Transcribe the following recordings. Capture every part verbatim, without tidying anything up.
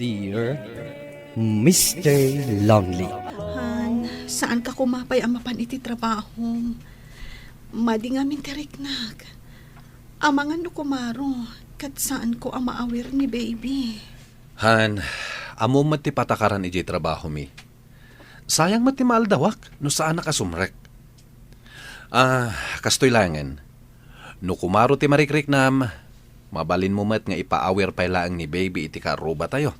Dear Mister Lonely. Han, saanka koma pay a mapan iti trabahom. Madi ngamin ti riknak. Amangan no kumaro, ket saanko a maawir ni baby. Han, ammom met ti patakaran idiay trabahomi. Sayang met ti maaldawak no saanak a sumrek. Ah, kastoy laengen. No kumaro ti marikriknam, mabalinmo met nga ipaawir pay laeng ni baby iti karrubatayo.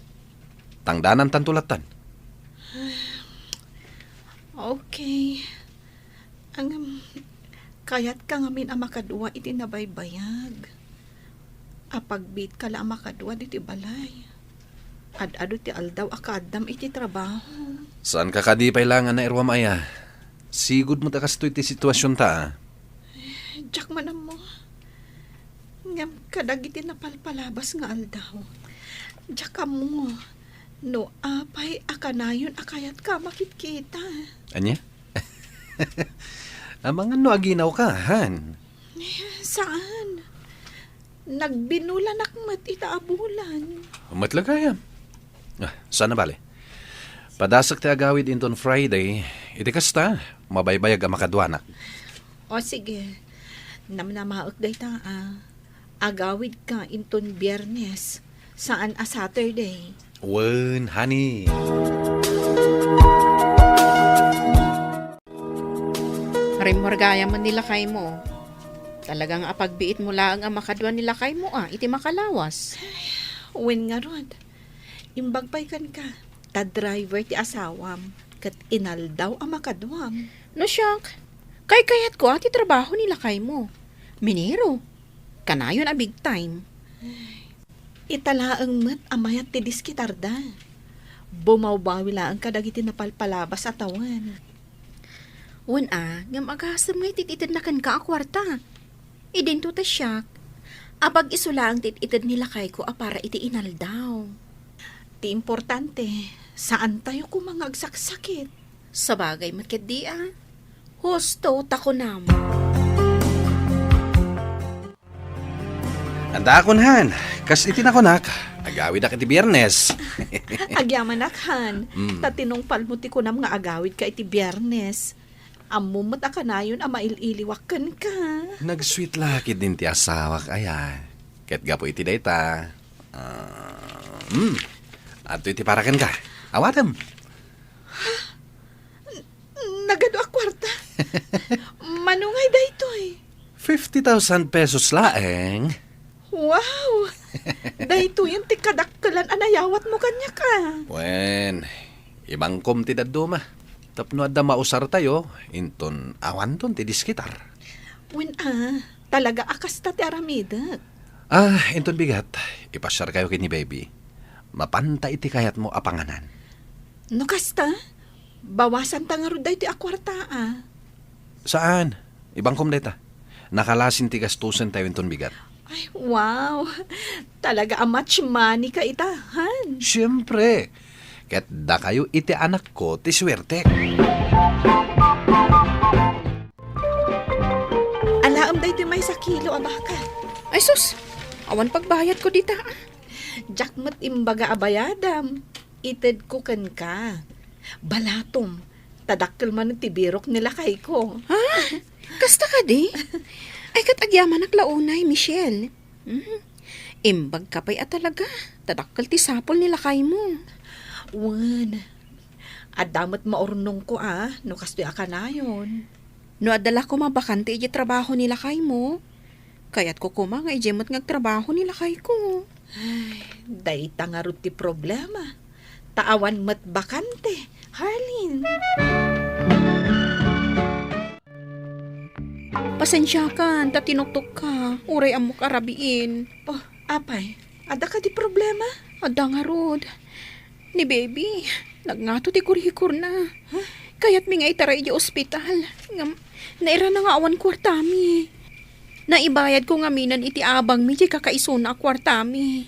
Tangdanantanto lattan. Okay. Ngem, kayatka ngamin a makadua iti nabaybayag. Apagbiitka la a makadua ditoy balay. Ad-adu ti aldaw a kaaddam iti trabaho. Saanka kadi pay la nga nairuam aya? Sigud met a kastoy ti situasionta, a. Diak man ammo. Ngem kadagiti napalpalabas nga aldaw, diak ammo no apay a kanayon a kayatka a makitkita. Ania? Amangan no aginawka, han? Saan. Nagbinulanak met ita a bulan. Met la gayam. Ah, saan a bale. Padasek ti agawid inton Friday. Iti kasta, mabaybayag a makaduanak. O sige. Namnamaek dayta, a. Agawidka inton Biyernes, saan a Saturday. Wen, honey. Rimmuar gayam ni lakaymo. Talaga nga apagbiitmo laeng a makadua ni lakaymo, a, iti makalawas. Wen ngarud, imbag pay kenka, ta driver ti asawam, ket inaldaw a makaduam. No siak, kaykayatko a ti trabaho ni lakaymo. Minero. Kanayon a big time. Ita laeng met a mayat ti diskitarda. Bumawbawi laeng kadagiti napalpalabas a tawen. Wen a, ngem agasem nga ititedna kenka a kuarta. Idinto ta siak, apag-isu laeng ti ited ni lakayko a para iti inaldaw. Ti importante, saantayo koma nga agsaksakit. Sabagay met ketdi a. Husto ta kunam. Adda a kunhan, kas iti nakunak, agawidak iti Biyernes. Agyamanak, han. Mm. Ta tinungpalmo ti kunam nga agawidka iti Biyernes. Ammom met a kanayon a mail-iliwak kenka. Nag-sweet la ketdin ti asawak aya. Ket gapu iti dayta, ah, mm, adtoy ti para kenka. Awatem. Nagadu a kuarta. Mano ngay daytoy? Fifty thousand pesos laeng. Wow! Daytoyen ti kadakkelan a nayawatmo kaniak a. Wen, ibangkom ti dadduma. Tapno adda mausartayo, inton awanton ti diskitar. Wen a, talaga a kasta ti aramidek. Ah, inton bigat, ipasiarkayo ken ni baby. Mapanta iti kayatmo a panganan. No kasta, bawasanta ngarud daytoy a kuarta a. Saan? Ibangkom dayta. Nakalasin ti gastusentayo inton bigat. Ay, wow! Talaga a much money ka ita, han? Siempre! Ket dakayo iti anakko ti suertek. Alaem daytoy maysa kilo a baka. Ay sus! Awan pagbayadko dita, a. Diak met imbaga a bayadam. Itedko kenka. Balatom, ta dakkel manen ti birok ni lakayko. Ha? Kasta kadi? Ay, ket agyamanak la unay, Michelle. Hmm. Imbagka pay a talaga, ta dakkel ti sapul ni lakaymo. Wen, adda met maurnongko a, no kastoy a kanayon. No adda la koma bakante idiay trabaho ni lakaymo, kayatko koma nga idiay met nga agtrabaho ni lakayko. Ay, dayta ngarud ti problema. Ta awan met bakante, Harlin. Pasensiakan, ta tinuktokka, uray ammok a rabiin. Oh, apay, adda kadi problema? Adda ngarud. Ni baby, nagngato ti kurikorna. Huh? Kayatmi nga itaray idiay ospital. Ngem, nairana nga awan kuartami. Naibayadko ngaminen iti abangmi diay kakaisuna a kuartami.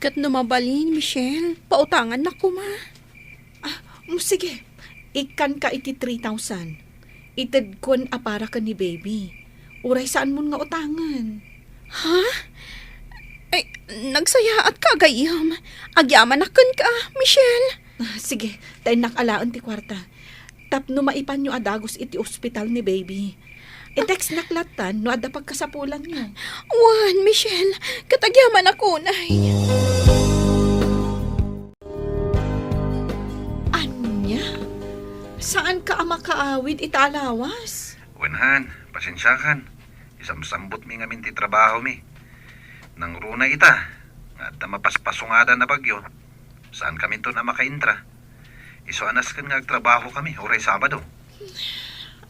Ket no mabalin, Michelle, pautangannak koma. Ah, mm, sige. Ikkanka iti three thousand. Itedkon a para ken ni baby. Uray saanmon nga utangen. Ha? Ay, nagsayaatka, gayyem. Agyamanak kenka, Michelle. Ah, sige, ta innak alaen ti kuarta. Tapno maipanyo a dagus iti ospital ni baby. I-textnak lattan no adda pagkasapulanyo. Wen, Michelle, ket agyamanak unay. Ania? Saanka a makaawid ita a lawas? Wen, han, pasensiakan. Isamsambutmi ngamin ti trabahomi. Nangruna ita, nga adda mapaspasungadan a bagyo, saankaminton a makaintra. Isu a nasken nga agtrabahokami uray Sabado.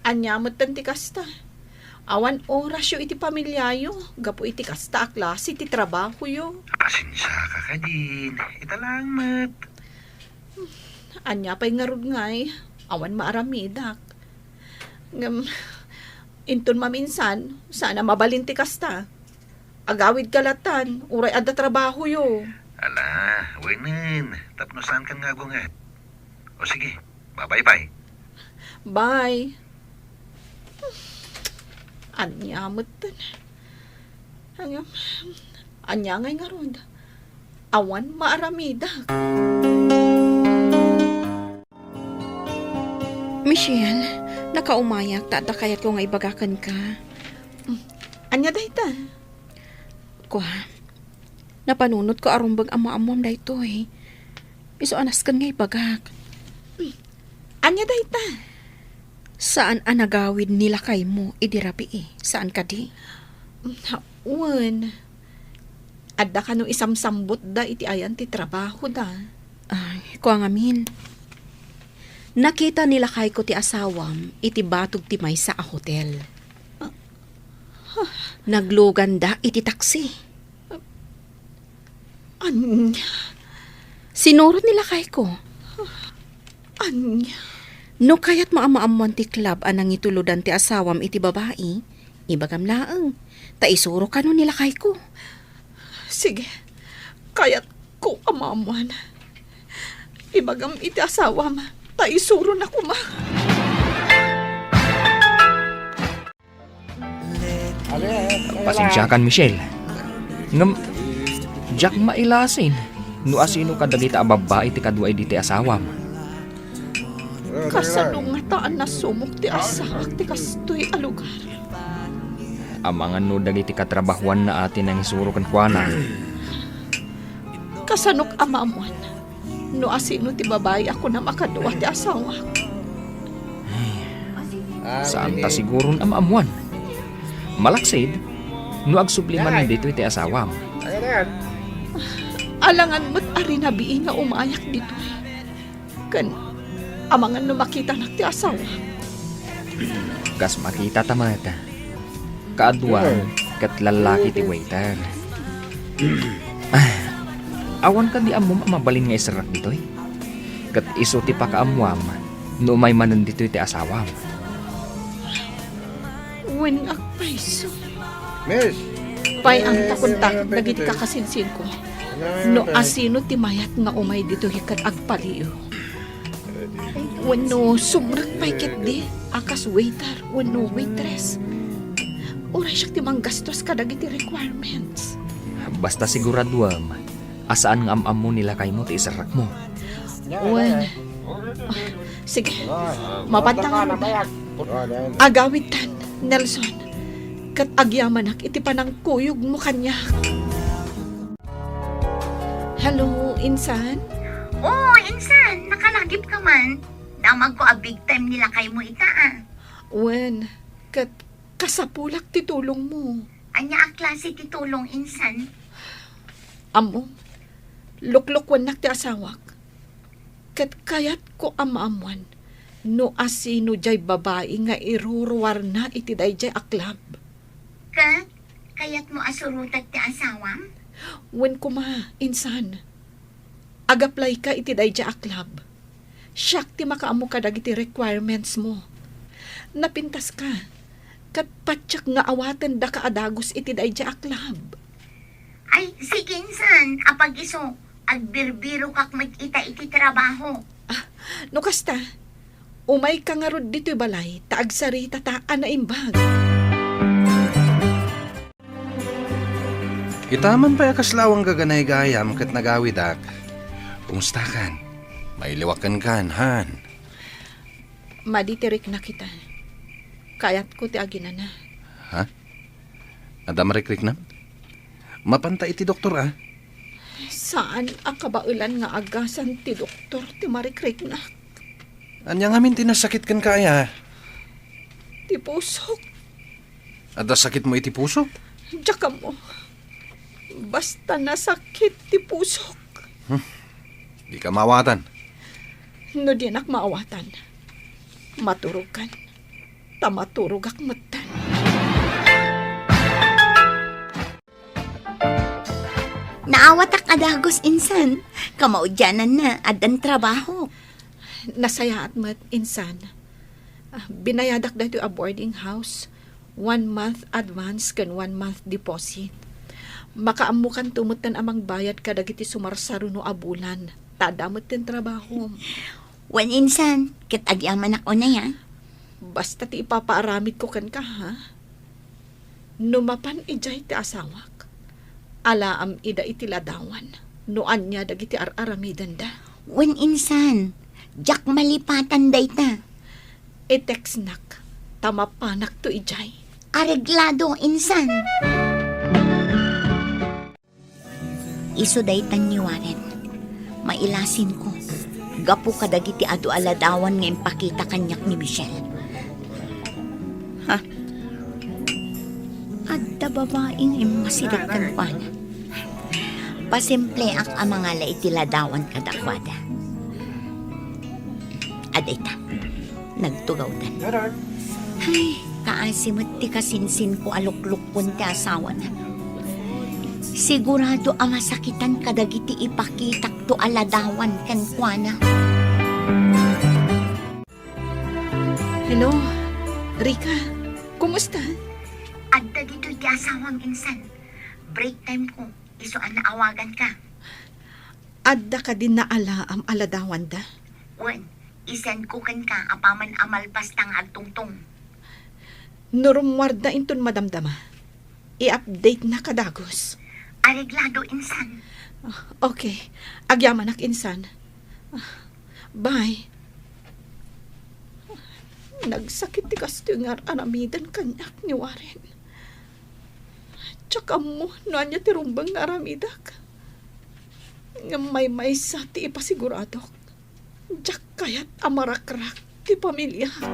Ania metten ti kasta? Awan orasyo iti pamiliayo gapu iti kasta a klase ti trabahoyo. Pasensiaka kadin. Ita laeng met. Ania pay ngarud ngay? Awan maaramidak. Ngem, inton maminsan, saan a mabalin ti kasta. Agawidka lattan, uray adda trabahoyo. Ala, wenen, tapno saankan nga agunget. O sige, babay pay. Bye. Ania metten. Ania, ania ngay ngarud? Awan maaramidak. Michelle, nakaumayak ta adda kayatko nga ibaga kenka. Ania dayta? Kua, napanunotko a rumbeng a maammoam daytoy. Isu a nasken nga ibagak. Ania dayta? Saan a nagawid ni lakaymo idi rabii, saan kadi? Wen, adda kano isamsambutda iti ayan ti trabahoda? Ay, kua ngamin. Nakita ni lakayko ti asawam iti batog ti maysa a hotel. Nagluganda iti taksi. Ania? Sinurot ni lakayko. Ania? No kayatmo a maammoan ti club a nangitulodan ti asawam iti babai, ibagam laeng, ta isuro kano ni lakayko. Sige, kayatko a maammoan. Ibagam iti asawam, ta isurona koma. Pasensiakan, Michelle. Ngem, diak mailasin no asino kadagita a babbai ti kaduay ditoy asawam. Kasano ngata a nasumok ti asaak ti kastoy a lugar? Amangan no dagiti katrabahoanna a ti nangisuro kenkuana. Kasanok a maammoan no asino ti babai a kunam a kadua ti asawak? Saanta siguron a maammoan. Malaksid, no agsubli manen ditoy ti asawam. Alangan met a rinabii nga umayak ditoy. Ken amangan no makitanak ti asawak. Kas makitata met. Kaaduan ket lallaki ti waiter. Ah, awan kadi ammom a mabalin nga iserrak ditoy? Ket isu ti pakaammoam no umay manen ditoy ti asawam. Wen, agpayso. Miss! Pay-am ta kontakek dagiti kakasinsinko no asino ti mayat nga umay ditoy ket agpaliiw. Wenno sumrek pay ketdi a kas waiter wenno waitress. Uray siak ti manggastos kadagiti requirements. Basta siguraduem a saan nga am-ammo ni lakaymo ti iserrekmo. Wen. Sige, mapanta ngarud. Agawidtan, Nelson. Ket agyamanak iti panangkuyogmo kaniak. Hello, insan? Oo, insan. Nakalagipka man. Damagko a big time ni lakaymo ita, ah. Wen, ket kasapulak ti tulongmo. Ania a klase ti tulong, insan? Ammom, luklukuennak ti asawak. Ket kayatko a maammoan no asino diay babai nga iruruarna iti daydiay a club. Ket kayatmo a surotek ti asawam? Wen koma, insan. Ag-apply-ka iti daydiay a club. Siak ti makaammo kadagiti requirements mo. Napintaska, ket patiek nga awatendaka a dagus iti daydiay a club. Ay, sige, insan, apag-isu, agbirbirokak met ita iti trabaho. Ah, no kasta, umayka ngarud ditoy balay ta agsaritata a naimbag. Ita man pay a kasla awan gaganay gayam ket nagawidak. Kumustakan? Mailiwak kenkan, han? Madi ti riknak ita. Kayatko ti aginana. Ha? Adda marikriknam? Mapanta iti doktor, a? Saan a kabaelan nga agasan ti doktor ti marikriknak. Ania ngamin ti nasakit kenka, aya? Ti pusok. Adda sakitmo iti pusok? Diak ammo. Basta nasakit ti pusok. Hmm. Dika maawatan. No dinak maawatan, maturogkan. Ta maturogak metten. Naawatak a dagus, insan. Kamaudiananna, addan trabaho. Nasayaat met, insan. Ah, binayadak daytoy a boarding house. One month advance ken one month deposit. Makaammokanto metten a mangbayad kadagiti sumarsaruno a bulan. Ta adda metten trabahom. Wen, insan, ket agyamanak unay, a. Basta ti ipapaaramidko kenka, ha? No mapan idiay ti asawak, alaam ida iti ladawan no ania dagiti ar-aramidenda. Wen, insan, diak malipatan dayta. I-textnak ta mapanakto idiay. Areglado, insan. Isu daytan ni Warren. Mailasinko gapu kadagiti adu a ladawan nga impakita kaniak ni Michelle. Ha? Adda babai nga immasideg kenkuana. Pasimpleak a mangala iti ladawan kadakuada. Adda ita. Nagtugawdan. Ay, kaasi met ti kasinsinko a luklukkon ti asawana. Sigurado a masakitan kadagiti ipakitakto a ladawan kenkuana. Hello, Rica. Kumusta? Adda ditoy ti asawam, insan. Break time ko. Isu a naawaganka. Adda kadi naalaam a ladawanda? Wen, i-send ko kenka apaman a malpasta nga agtungtong. No rummuarda inton madamdama, i-update na kadagus. Areglado, insan. Ah, okay. Agyamanak, insan. Ah, bye. Nagsakit ti kastoy nga ar-aramiden kaniak ni Warren. Diak ammo no ania ti rumbeng nga aramidak. Ngem maymaysa ti ipasiguradok. Diak kayat a marakrak ti pamiliak.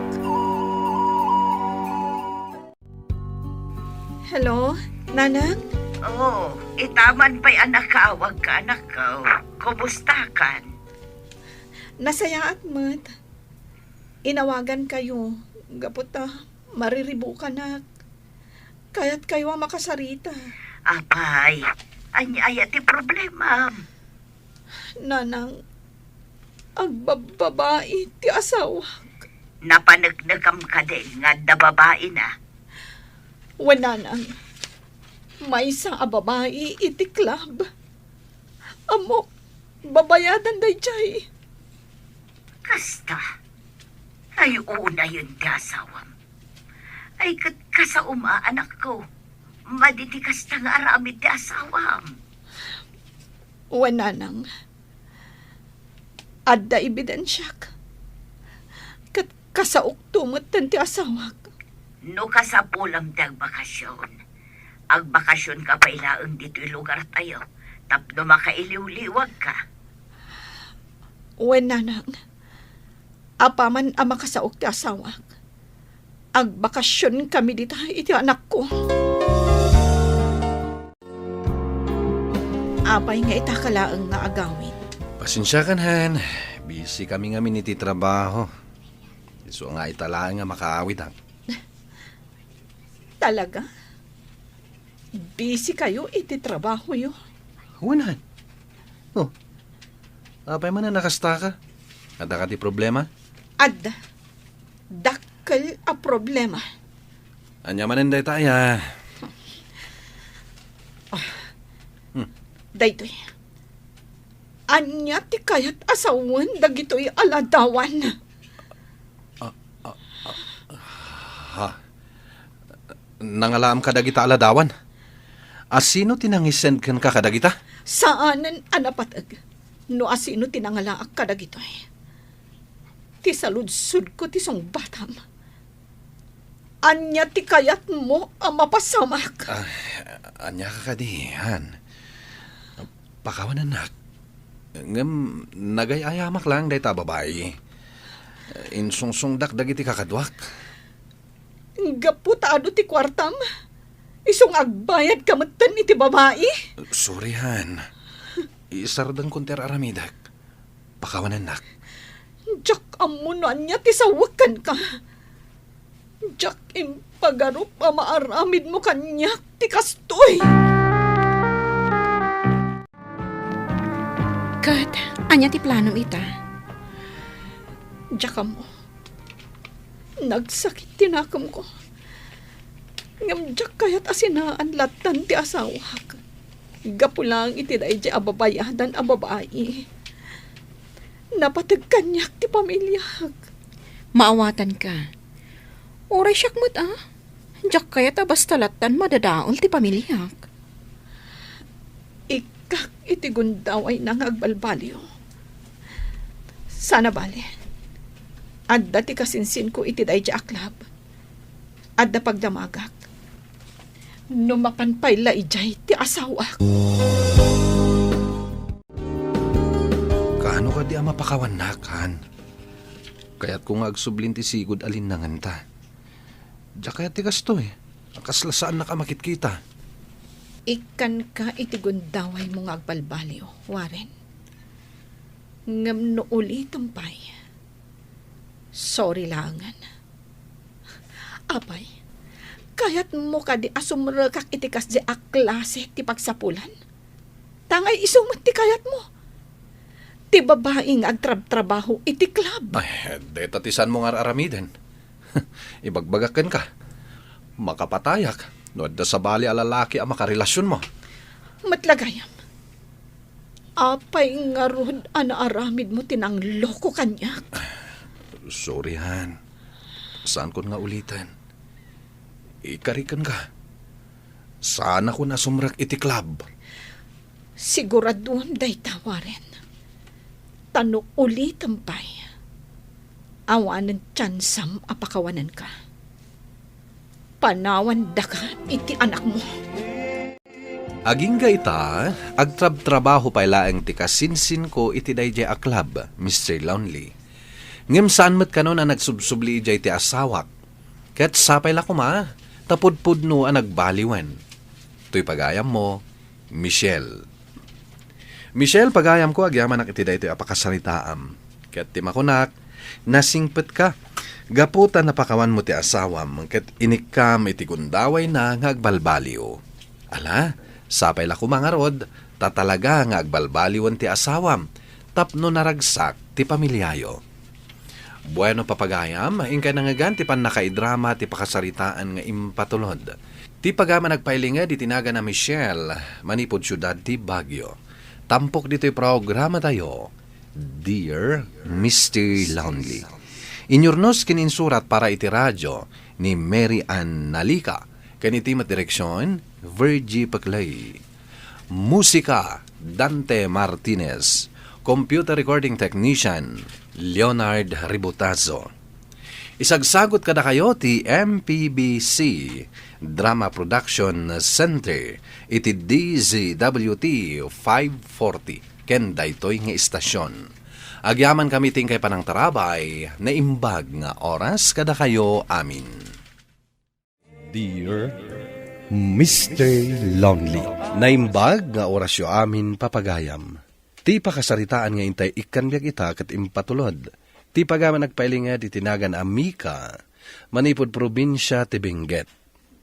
Hello, Nanang? Oh, ita man pay a nakaawagka, anakko. Kumustakan? Nasayaat met. Inawagankayo gapu ta mariribukanak. Kayatkayo a makasarita. Apay, ania aya ti problemam? Nanang, agbabbabai ti asawak. Napaneknekam kadin nga adda babaina? Wen, Nanang, maysa a babai iti club. Ammok, babayadan daydiay. Kasta? Ay, unayen ti asawam. Ay, ket kasaom a, anakko. Madi ti kasta nga aramid ti asawam. Wen, Nanang. Adda ebidensiak. Ket kasaokto metten ti asawak. No kasapulam ti agbakasyon, agbakasyonka pay laeng ditoy lugartayo tapno makailiwliwagka. Wen, Nanang. Apaman a makasaok ti asawak, agbakasionkami dita iti anakko. Apay nga itaka laeng nga agawid? Pasensiakan, han. Busy kami ngamin iti trabaho. Isu nga ita laeng nga makaawid, ha? Talaga? Busy kayo iti trabahoyo? Wen, han. Oh, apay man a nakastaka? Adda kadi problema? Adda. Dakkel a problema. Ania manen dayta, aya? Ah. Hmm. Daytoy. Ania ti kayat a sawen dagitoy a ladawan? Ah, ah, ah, ha? Nangalaam kadagita a ladawan? Asino ti nangisend kenka kadagita? Saanen a napateg no asino ti nangalaak kadagitoy. Ti saludsodko ti sungbatam. Ania ti kayatmo a mapasamak? Ah, ania ka kadi, Han? Pakawanennak. Ngem nagay-ayamak laeng dayta a babai. Insungsongdak dagiti kakaduak. Gapu ta adu ti kuartam, isu nga agbayadka metten iti babai? Sorry, Han. Isardengkon ti ar-aramidek. Pakawanennak. Diak ammo no ania ti sawek kenka. Diak impagarup a maaramidmo kaniak ti kastoy. Ket ania ti planom ita? Diak ammo. Nagsakit ti nakemko. Ngem diak kayat a sinaan lattan ti asawak. Gapu laeng iti daydiay a babayadan a babai. Napateg kaniak ti pamiliak. Maawatanka. Uray siak met a. Diak kayat a basta lattan madadael ti pamiliak. Ikkak iti gundawayna nga agbalbaliw. Sana bale, adda ti kasinsinko iti daydiay a club. Adda pagdamagak. No mapan pay la idiay ti asawak. Kaano kadi a mapakawannak, Han? Kayatko nga agsublin ti sigud a linnanganta. Diak kayat ti kastoy. Kasla saannak a makitkita. Ikkanka iti gundawaymo nga agbalbaliw, Warren. Ngem no ulitem pay, sorry laengen. Apay, kayatmo kadi a sumrekak iti kasdi a klase ti pagsapulan? Tangay isu met ti kayatmo. Ti babai nga agtrabtrabaho iti club. Ay, deta ti saanmo nga ar-aramiden. Ibagbagak kenka, makapatayak no adda sabali a lalaki a makarelasionmo. Met la gayam. Apay ngarud a naaramidmo ti nangloko kaniak? Sorry, Han. Saankon nga uliten. Ikariken ka. Saanakon a sumrek iti club. Siguraduem dayta, Warren. Ta no ulitem pay, awanen tiansam a pakawanenka. Panawandaka iti anakmo. Agingga ita, agtrabtrabaho pay laeng ti kasinsinko iti daydiay a club, Mister Lonely. Ngem saan met kanon a nagsubsubli idiay ti asawak. Ket sapay la koma, ta pudpudno a nagbaliwen. Toy pagayammo, Michelle. Michelle, pagayamko, agyamanak iti daytoy a pakasaritaam. Ket ti makunak, nasingpetka. Gapu ta napakawanmo ti asawam, ket inikkam iti gundawayna nga agbalbaliw. Ala, sapay la koma ngarud, ta talaga nga agbalbaliwen ti asawam, tapno naragsak ti pamiliayo. Bueno, papagayam, inkay nangngegan ti pannakaidrama ti pakasaritaan nga impatulod. Ti pagayam a nagpailinged iti nagan a Michelle, manipud siudad ti Baguio. Tampok ditoy programatayo, Dear Mister Lonely. Inyurnos ken insurat para iti radio ni Mary Ann Nalica, ken iti met direksion, Virgie Peclay. Musika, Dante Martinez. Computer recording technician, Leonard Ributazo. Isagsagut kadakayo ti M P B C Drama Production Center iti D Z W T five forty ken daytoy nga istasion. Agyamankami ti inkay panangtarabay, naimbag nga oras kadakayo amin. Dear Mister Lonely. Naimbag nga orasyo amin, papagayam. Ti pakasaritaan nga intay ikkan biag ita ket impatulod. Ti pagayam a nagpailinged iti nagan a Mika, manipud probinsia ti Benguet.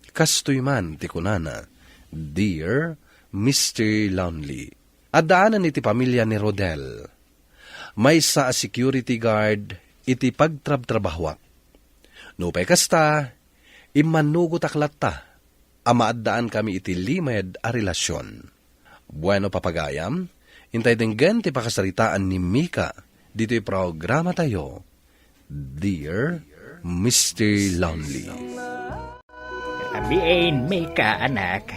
Kastoy man ti kunana, Dear Mister Lonely. Addaanen iti pamilia ni Rodel. Maysa a security guard iti pagtrabtrabahoak. Nupay kasta, immannugotak latta a maaddaankami iti limed a relasion. Bueno, papagayam, intay denggen ti pakasaritaan ni Mika ditoy programatayo, Dear Mister Lonely. Abiin, Mika, anak.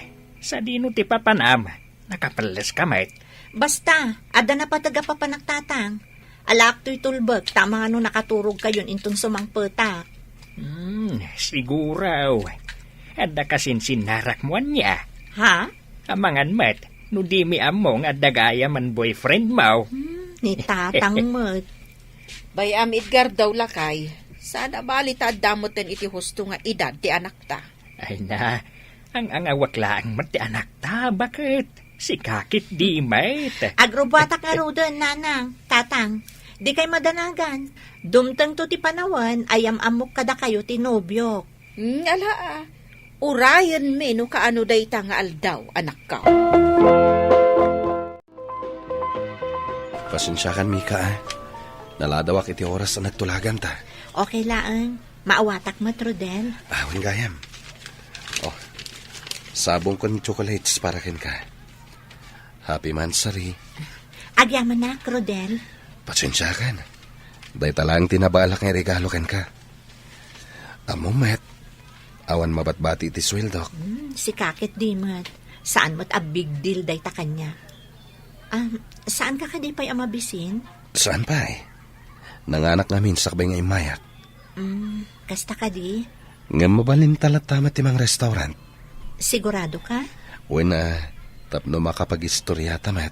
Sadino ti papanam? Nakapelles ka met. Basta, adda napateg a papanak, Tatang. Alaak toy tulbek, ta amangan no nakaturog kayon inton sumangpetak. Hmm, siguro. Adda kasinsinnarakmo ania? Ha? Amangan met, no dimi ammo nga adda gayam a boyfriendmo. Hmm, ni Tatang met. Bay-am, Edgardo, lakay. Saan a bali ta adda metten iti husto nga edad ti anakta. Ay na, ang-angawek laeng met ti anakta, baket? Sika ketdi met. Agrubuatak ngaruden, Nanang, Tatang. Dikay madanagan. Dumtengto ti panawen a yam-ammok kadakayo ti nobiok. Hmm, ala, a. Urayenmi no kaano dayta nga aldaw, anakko. Pasensiakan, Mika, a. Naladawak iti oras a nagtulaganta. Okay laeng. Maawatak met, Rodel. Awan gayam. Oh, sabong ken chocolates para kenka. Happy monthsary. Agyamanak, Rodel. Pasensiakan. Dayta laeng ti nabalak nga iregalo kenka. Ammom met, awan mabatbati iti sueldok. Hmm, sika ketdi met. Saan met a big deal dayta kaniak. Ah, saanka kadi pay a mabisin? Saan pay? Nanganak ngamin sakbay nga immayak. Hmm, kasta kadi? Ngem mabalinta latta met ti mangrestaurant. Sigurado ka? Wen a, tapno makapagistoriata met.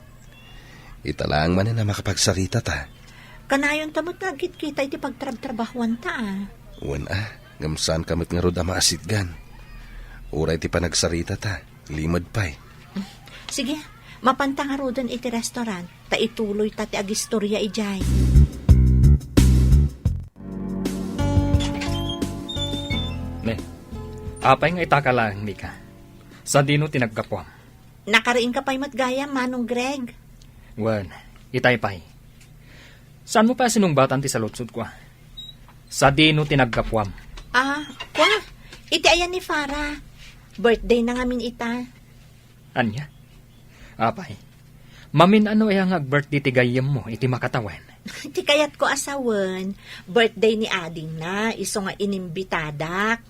Ita laeng manen a makapagsaritata. Kanayonta met nga agkitkita iti pagtrabtrabahuanta a. Wen a, ngem saanka met ngarud a maasitgan. Uray ti panagsaritata, limed pay. Sige, mapanta ngaruden iti restaurant, ta ituloyta ti agistoria idiay. Ne, apay nga itaka laeng, Mika? Sadino ti naggapuam? Nakariingka pay met gayam, Manong Greg? Wen, itay pay. Saanmo pay a sinungbatan ti saludsodko a? Sadino ti naggapuam? Ah, kwa? Iti ayan ni Farah. Birthday na ngamin ita. Ania? Apay, mamin-ano aya nga ag-birthday ti gayyemmo iti makatawen? Ti kayatko a sawen, birthday ni adingna, isu nga inimbitadak.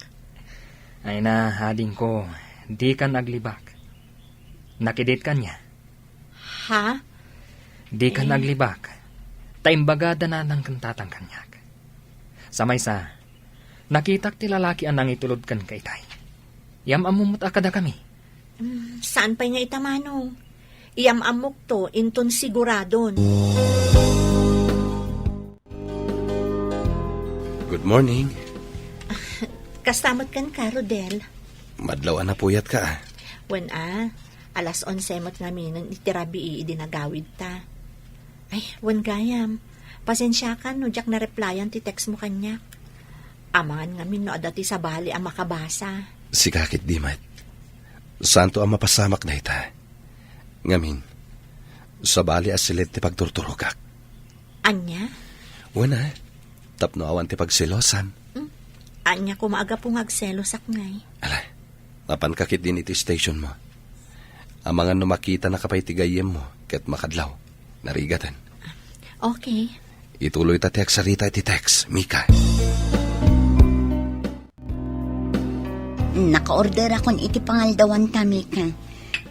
Ay na, adingko, dikan aglibak. Nakidate ka nia? Ha? Dikan Eh. aglibak. Ta imbagada nanang ken tatang kaniak. Sa maysa, nakitak ti lalaki a nangitulod kenka itay. Yam-ammom met a kadakami. Mm, saan pay nga ita, Manong? Iyam-ammokto, inton siguradon. Good morning. Kasta met kenka, Rodel? Madlaw a napuyatka a. Wen a, alas onse met ngaminen iti rabii idi nagawidta. Ay, wen gayam. Pasensiakan no diak nareplyan ti textmo kaniak. Amangan ngamin no adda ti sabali a makabasa. Sika ketdi met. Saanto a mapasamak dayta. Ngamin, sabali a silet ti pagturturogak. Ania? Wen a, tapno awan ti pagselosam. Hmm? Ania koma a gapu nga agselosak ngay? Ala, napanka ketdin iti stationmo. Amangan no makitanaka pay ti gayyemmo ket makadlaw. Narigaten. Okay. Ituloyta ti agsarita iti text, Mika. Nakaorderakon iti pangaldawanta, Mika.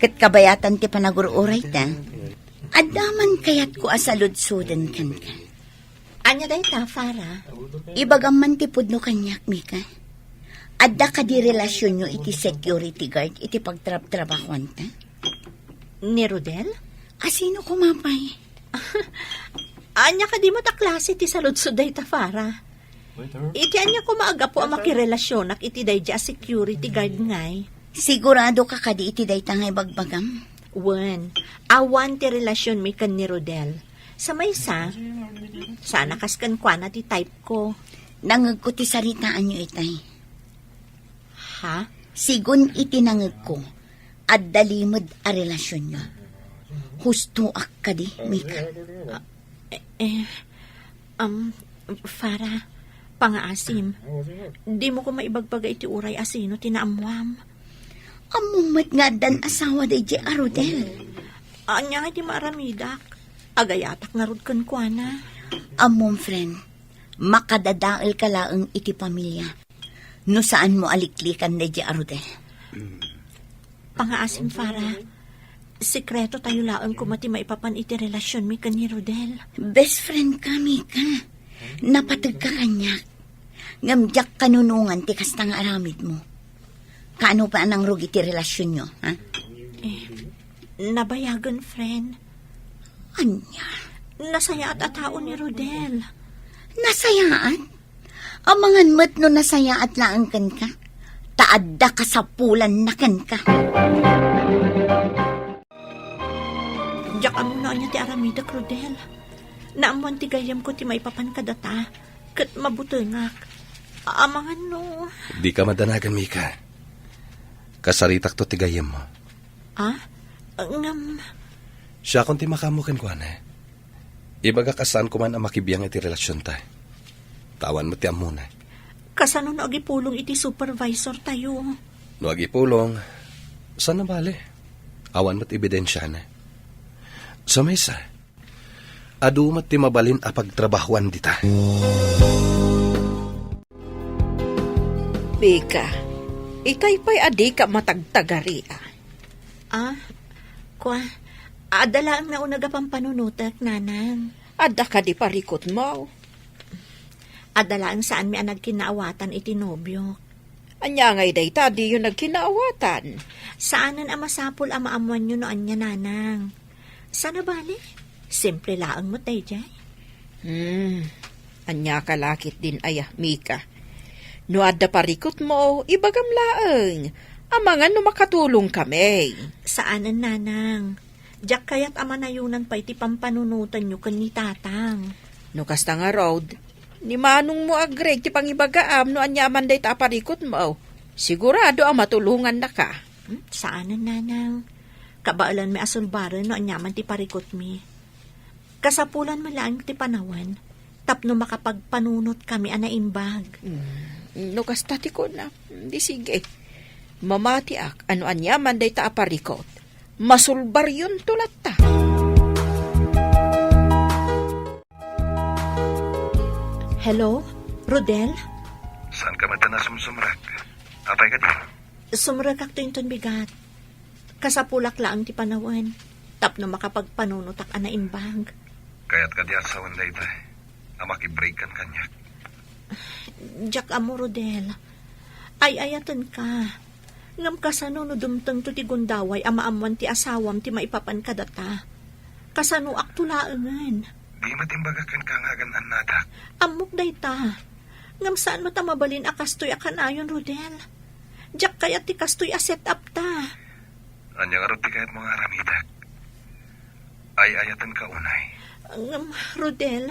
Ket kabayatan ti panagur-urayta, adda man kayatko a saludsuden kenka. Ania dayta, Farah? Ibagam man ti pudno kaniak, Mika. Adda kadi relasionyo iti security guard iti pagtrabtrabahuanta? Ni Rodel? Asino koma pay? Ania kadi met a klase ti saludsod dayta, Farah? Iti ania koma a gapu a makirelasionak iti daydi a security guard ngay? Sigurado ka kadi iti dayta nga ibagbagam? Wen, awan ti relasionmi ken ni Rodel. Sa maysa, saan a kas kenkuana ti type ko. Nangegko ti saritaanyo itay. Ha? Sigun iti nangegko, adda limed a relasionyo. Hustoak kadi, Mika. Ah, eh, eh, um, Farah, pangaasim. Dimo koma ibagbaga iti uray a sino ti naammuam. Ammom met nga addan asawa daydi a Rodel. Ania nga ti maaramidak? Agayatak ngarud kenkuana. Ammom, friend, makadadaelka laeng iti pamilia no saanmo a liklikan daydi a Rodel. Pangaasim, Farah. Sekreto tayo laeng koma ti maipapan iti relasionmi ken ni Rodel. Best friend ka, Mika. Napateg ka kaniak. Ngem diak kanunongan ti kasta nga aramidmo. Kaano pay a nangrugi ti relasionyo, ha? Eh, nabayagen, friend. Ania? Nasayaat a tao ni Rodel. Nasayaat? Amangan met no nasayaat laeng kenka, ta adda kasapulanna kenka. Diak ammo no ania ti aramidek, Rodel. Naammoan ti gayyemko ti maipapan kadata, ket mabutengak. Amangan no... Dika madanagan, Mika. Kasaritakto ti gayyemmo. Ah? Ngem... Siakon ti makaammo kenkuana. Ibagak a saan koman a makibiang iti relasionta. Ta awan met ti ammona. Kasano no agipulong iti supervisor tayo? No agipulong, saan a bale? Awan met ebidensiana. Sa maysa, adu met ti mabalin a pagtrabahoan dita. Mika, itay pay a dika matagtagaria. Ah, kua, adda laeng nauneg a pampanunotek, nanang. Adda kadi parikutmo? Adda laeng saanmi a nagkinaawatan iti nobiok. Ania ngay dayta diyo nagkinaawatan? Saanen a masapul a maammoanyo no ania, nanang. Saan a bale? Simple laeng met daydiay. Hmm. Ania ka lakit din aya, Mika? No adda parikutmo, ibagam laeng. Amangan no makatulongkami. Saanen, nanang. Diak kayat a manayonan pay ti pampanunotanyo ken ni tatang. No kasta ngarud, ni manongmo agreg ti pangibagaam no ania man dayta a parikutmo. Sigurado a matulongannaka. Hmm, saanen, nanang. Kabaelanmi a sulbaren no ania man ti parikutmi. Kasapulan met laeng ti panawen tapno makapagpanunotkami a naimbag. Mm, no kasta ti kuna, di sige. Mamatiak a no ania man dayta a parikut, masulbaryonto latta. Hello, Rodel? Saan ka met a nasumsumrek? Apay kadi? Sumrekakto inton bigat. Kasapulak laeng ti panawen tapno makapagpanunotak a naimbag. Kayat kadi a sawen dayta a makibreak kan kaniak? Diak ammo, Rodel. Ay-ayatenka. Ngem kasano no dumtengto ti gundaway a maammoan ti asawam ti maipapan kadata? Kasanoakto laengen? Di met imbagak kenka nga agan-annadak. Ammok dayta. Ngem saan met a mabalin a kastoy a kanayon, Rodel. Diak kayat ti kastoy a set-up ta. Ania ngarud ti kayatmo nga aramidek? Ay-ayatenka unay. Ngem, Rodel.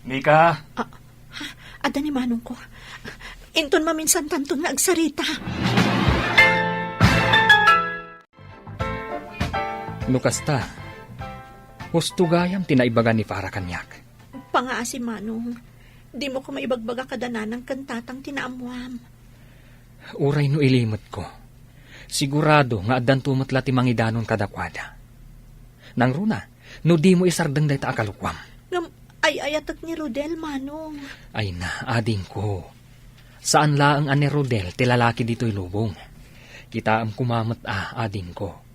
Mika! Ah, ha? Adda ni manongko. Inton maminsantanton nga agsarita. No kasta, husto gayam ti naibaga ni Farah kaniak. Pangaasi, Manong. Dimo koma ibagbaga kada nanang ken tatang ti naammoam. Uray no ilimetko, sigurado nga addanto met la ti mangidanon kadakuada. Nangruna, no dimo isardeng dayta a kalokuam. Ngem ay-ayatek ni Rodel, Manong. Ay na, adingko. Saan laeng a ni Rodel ti lalaki ditoy lubong. Kitaem koma met a, adingko.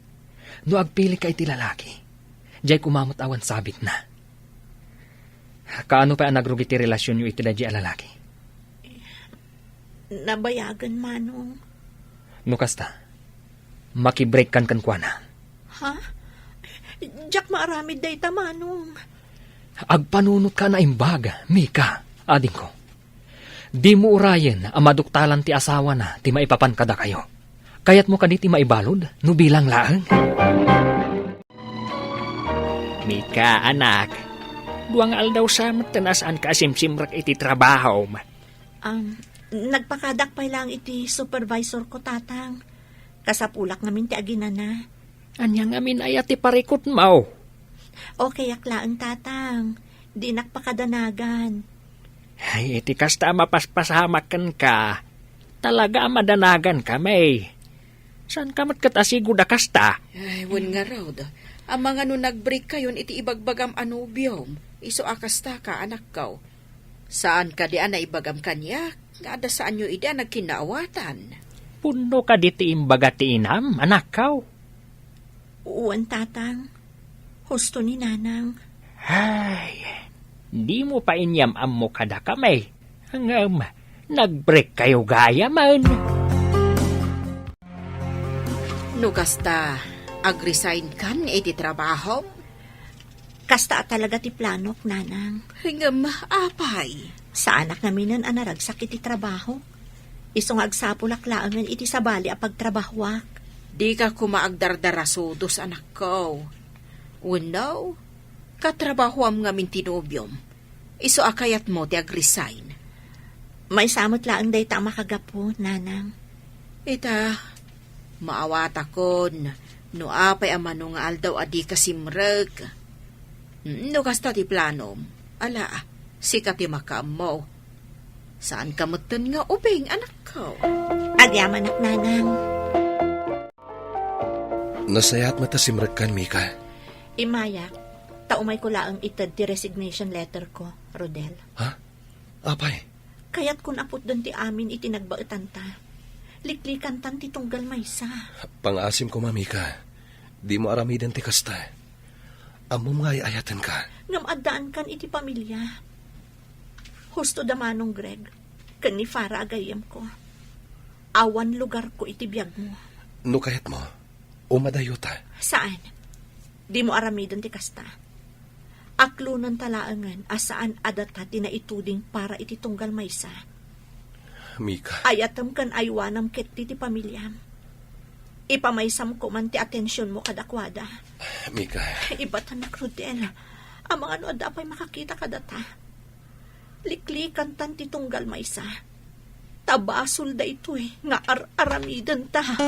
No agpilika iti lalaki, diay koma met awan sabitna. Kaano pay a nagrugi ti relasionyo iti daydiay a lalaki? Nabayagen, Manong. No kasta, makibreakkan kenkuana. Ha? Diak maaramid dayta, Manong. Agpanunotka a naimbag, Mika, adingko. Dimo urayen a maduktalan ti asawana ti maipapan kadakayo. Kayatmo kadi ti maibalud no bilang laeng? Mika, anak, dua nga aldaw sa met ti nasaanka a simsimrek iti trabahom. Um, nagpakadak pay laeng iti supervisor ko, Tatang. Kasapulak ngamin ti aginana. Ania ngamin aya ti parikutmo? Okayak laeng, Tatang. Dinak pakadanagan. Ay, iti kasta a mapaspasamak kenka, talaga a madanagan kami. Saanka met ket a sigud a kasta? Ay, wen ngarud. Amangan no nagbreak kayon iti ibagbagam a nobiom, isu a kasta ka, anakko. Saan kadi a naibagam kaniak nga adda saanyo idi a nagkinnaawatan? Pudno kadi ti imbaga ti inam, anakko? Wen, Tatang. Husto ni Nanang. Ay, dimo pay inyam-ammo kadakami. Ngem, nag-break kayo gayamen. No kasta, agresign kan iti trabaho? Kasta a talaga ti planok, Nanang. Ngem, apay? Saanak ngaminen a naragsak iti trabaho. Isu nga agsapulak laengen iti sabali a pagtrabahoak. Dika koma agdardarasudos, anakko. Wenno, katrabahoam ngamin ti nobiom. Isu a kayatmo ti agresign. Maysa met laeng dayta a makagapu, Nanang. Ita, maawatakon no apay a mano nga aldaw a dika simrek. Mm, no kasta ti planom, ala, sika ti makaammo. Saanka metten nga ubing, anakko. Agyamanak, Nanang. Nasayaat met a simrekkan, Mika. Immayak, ta umayko laeng ited ti resignation letter ko, Rodel. Ha? Apay? Kayatkon a putden ti amin iti nagbaetanta. Liklikantan ti tunggal maysa. Pangaasim koma, Mika. Dimo aramiden ti kasta. Ammom nga ay-ayatenka. Ngem addaankan iti pamilya. Husto da Manong Greg ken ni Farah a gayyemko. Awan lugarko iti biagmo. No kayatmo, umadayota. Saan? Dimo aramiden ti kasta. Aklonenta laengen a saan a data ti naituding para iti tunggal maysa. Mika. Ayatem ken aywanam ketdi ti pamiliam. Ipamaysam koman ti atensionmo kadakuada. Mika. Ibatanak, Rodel. Amangan no adda pay makakita kadata. Liklikantan ti tunggal maysa. Ta basol daytoy nga ar-aramidenta.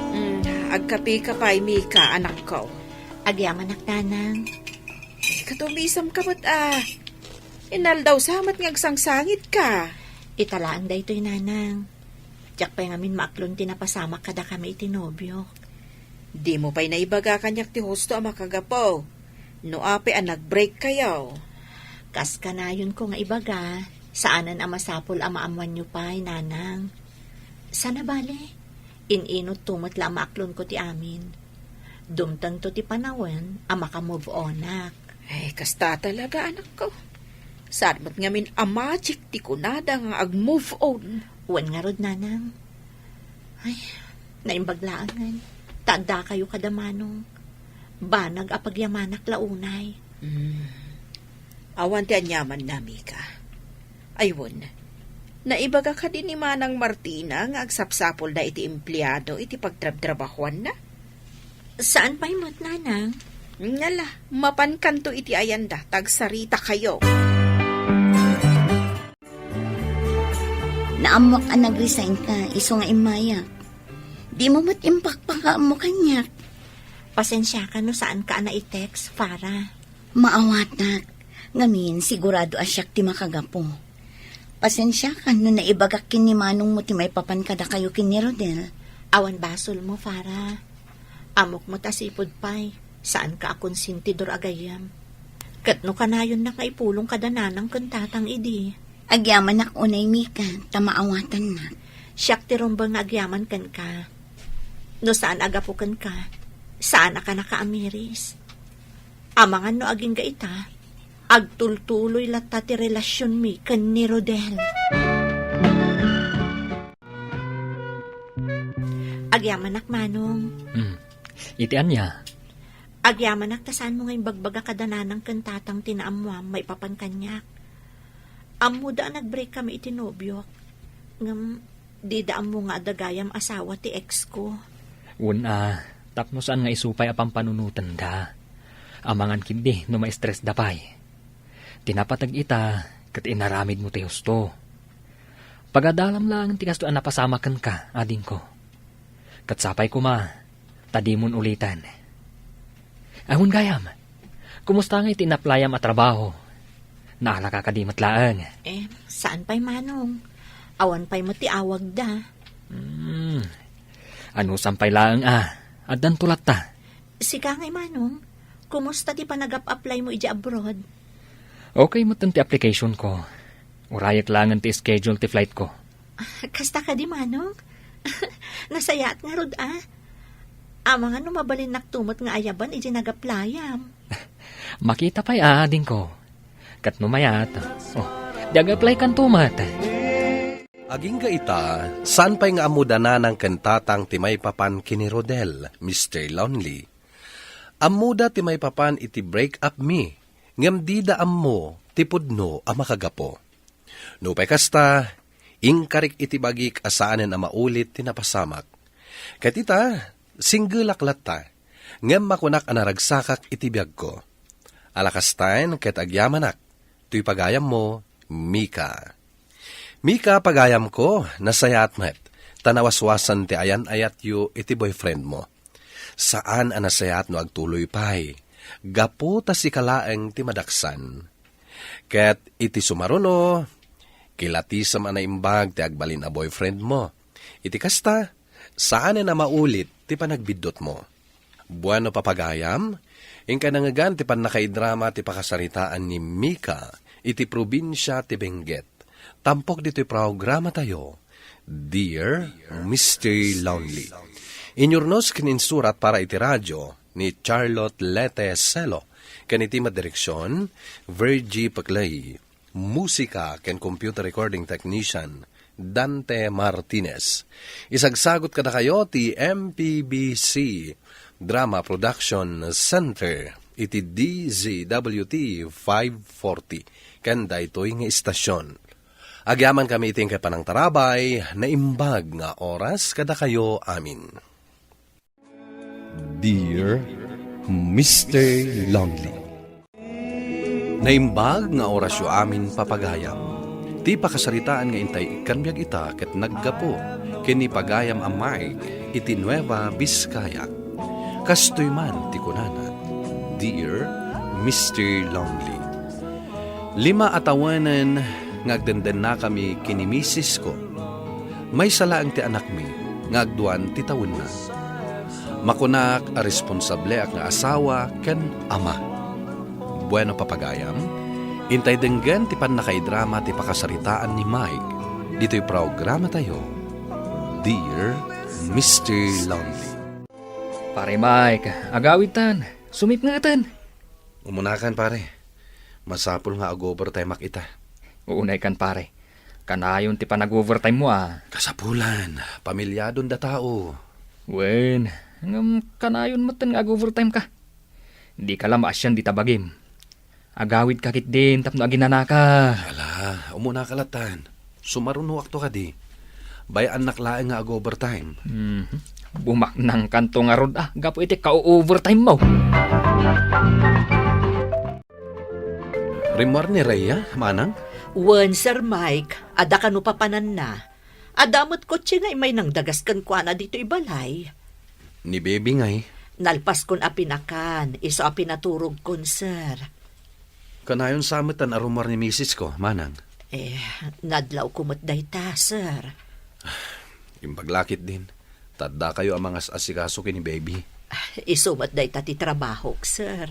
Mm, agkapika pay, Mika, anakko. Agyamanak, Nanang. Ay, katumisam ka met, a. Inaldaw sa met nga agsangsangitka. Ita laeng daytoy, Nanang. Diak pay ngamin maaklon ti napasamak kadakami iti nobiok. Dimo pay naibaga kaniak ti husto a makagapu. No apay a nag-break kayo. Kas kanayonko nga ibaga, saanen a masapul a maammoanyo pay, Nanang. Sana bale, in-inutto met la a maaklonko ti amin. Dumtengto ti panawen a maka-move onak. Ay, kasta talaga, anakko. Saan met ngamin a magic ti kunada nga ag-move on. Wen ngarud, Nanang. Ay, naimbag laengen. Ta addakayo kada Manong. Banag a pagyamanak la unay. Hmm. Awan ti aniamanna, Mika. Ay, wen. Naibaga kadi ni Manang Martina nga agsapsapulda iti empleado iti pagtrabtrabahuanna? Saan pay met, Nanang? Ngala, mapankanto iti ayanda, ta agsarita kayo. Naammoak a nag-resign ka, isu nga immayak. Dimo met impakpakaammo kaniak. Pasensiaka no saanka a nai-text, Farah. Maawatak. Ngamin, sigurado a siak ti makagapu. Pasensiaka no naibagak ken ni Manongmo ti maipapan kadakayo ken ni Rodel. Awan basolmo, Farah. Ammok met a sipud pay, saanka a konsentidor a gayyem. Ket no kanayonnak nga ipulong kada Nanang ken Tatang idi. Agyamanak unay, Mika, ta maawatannak. Siak ti rumbeng nga agyaman kenka. No saan a gapu kenka, saanaka nakaamiris. Amangan no agingga ita, agtultuloy latta ti relasionmi ken ni Rodel. Agyamanak, Manong. Hmm. Iti ania? Agyamanak ta saanmo nga imbagbaga kada Nanang ken Tatang ti naammoam maipapan kaniak. Ammoda a nag-break kami iti nobiok. Ngem, dida ammo nga adda gayam asawa ti ex ko. Wen a, tapno saan nga isu pay a pampanunotenda. Amangan ketdi no ma-stressda pay. Ti napateg ita, ket inaramidmo ti husto. Pagadalam laeng ti kastoy a napasamak kenka, adingko. Ket sapay koma, ta dimon uliten. Awan gayam, kumusta ngay ti inaplayam a trabaho? Naalaka kadi met laeng? Eh, saan pay, Manong? Awan pay met ti awagda. Hmm. Anusam pay laeng a, addanto latta. Sika ngay, Manong, kumusta ti panagap-apply mo idiay abroad? Okay met ti application ko. Urayek laengen ti schedule ti flight ko. Kasta kadi, Manong? Nasayaat ngarud, a. Amangan no mabalinnakto met nga ayaban idi nag-applyam. Makita pay a, adingko. Ket no mayat, oh, di ag-applykanto met. Agingga ita, saan pay nga ammo da Nanang ken Tatang ti maipapan ken ni Rodel, Mister Lonely. Ammoda ti maipapan iti break-up mi, ngem dida ammo ti pudno a makagapu. Nupay kasta, inkarik iti bagik a saanen a maulit ti napasamak. Ket ita, singgelak latta, ngem makunak a naragsakak iti biagko. Ala kastaen ket agyamanak, toy pagayammo, Mika. Mika, pagayamko, nasayaat met, ta nawaswasen ti ayan-ayatyo iti boyfriendmo. Saan a nasayaat no agtuloy pay, gapu ta sika laeng ti madaksan. Ket iti sumaruno, kilatisem a naimbag ti agbalin a boyfriendmo. Iti kasta, saanen a maulit ti panagbiddutmo. Bueno, papagayam, inka nangngegan ti pannakaidrama ti pakasaritaan ni Mika iti probinsia ti Benguet. Tampok ditoy programatayo, Dear Mister Lonely. Inyurnos ken insurat para iti radio ni Charlotte Lete Celo, ken iti madireksion, Virgie Paclay. Musika ken computer recording technician, Dante Martinez. Isagsagot kadakayo ti M P B C Drama Production Center iti D Z W T five forty ken daytoy nga istasion. Agyamankami iti inkay panangtarabay, naimbag nga oras kadakayo amin. Dear Mister Lonely. Naimbag nga orasyo amin, papagayam. Ti pakasaritaan nga intay ikkan biag ita ket naggapu ken ni pagayam a Mike iti Nueva Vizcaya. Kastoy man ti kunana, Dear Mister Lonely. Lima a tawenen nga agdendennakami ken ni misisko. Maysa laeng ti anakmi nga agduan ti tawenna. Makunak a responsableak nga asawa ken ama. Bueno, papagayam, intay denggen ti pannakaidrama ti pakasaritaan ni Mike ditoy programatayo, Dear Mister Lonely. Pare Mike, agawidtan. Sumipngetan. Umunakan, pare. Masapul nga ag-overtime-ak ita. Uunaykan, pare. Kanayon ti panag-overtime mo, a. Kasapulan, pamilyadon da tao. Wen, ngem kanayon metten nga ag-overtime ka. Dika la maasian dita bagim. Agawidka ketdin tapno aginanaka. Ala, umunaka lattan. Sumarunoakto kadi. Bay-annak laeng nga ag-overtime. Mhm. Bumaknangkanto ngarud, a, gapu iti ka-overtime mo. Rimmuar ni Rhea, manang? Wen, Sir Mike, adda kano papananna. Adda met kotse nga immay nangdagas kenkuana ditoy balay. Ni Baby ngay? Nalpaskon a pinakan, isu a pinaturogkon, sir. Kanayon sa met a rummuar ni misis ko, manang? Eh, nadlawko met dayta, sir. Imbag la ketdin, ta addakayo a mangas-asikaso ken ni Baby. Isu met dayta ti trabahok, sir.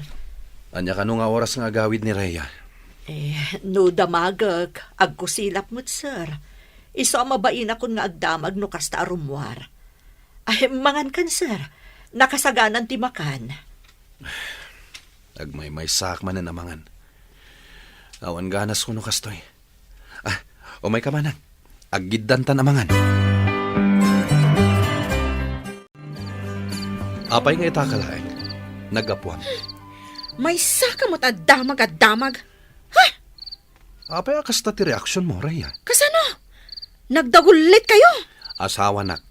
Ania kano nga oras nga agawid ni Rhea? Eh, no damagek, agkusilap met, sir. Isu a mabainakon nga agdamag no kasta a rummuar. Ay, mangankan, sir. Nakasaganan ti makan. Agmaymaysaak manen a mangan. Awan ganasko no kastoy. Ah, umayka manen. Aggiddantan a mangan. Apay nga itaka laeng? Naggapuam. Maysaka met a damag a damag. Ha? Apay a kasta ti reaksionmo, Rhea? Kasano? Nagdagullit kayo? Asawanak,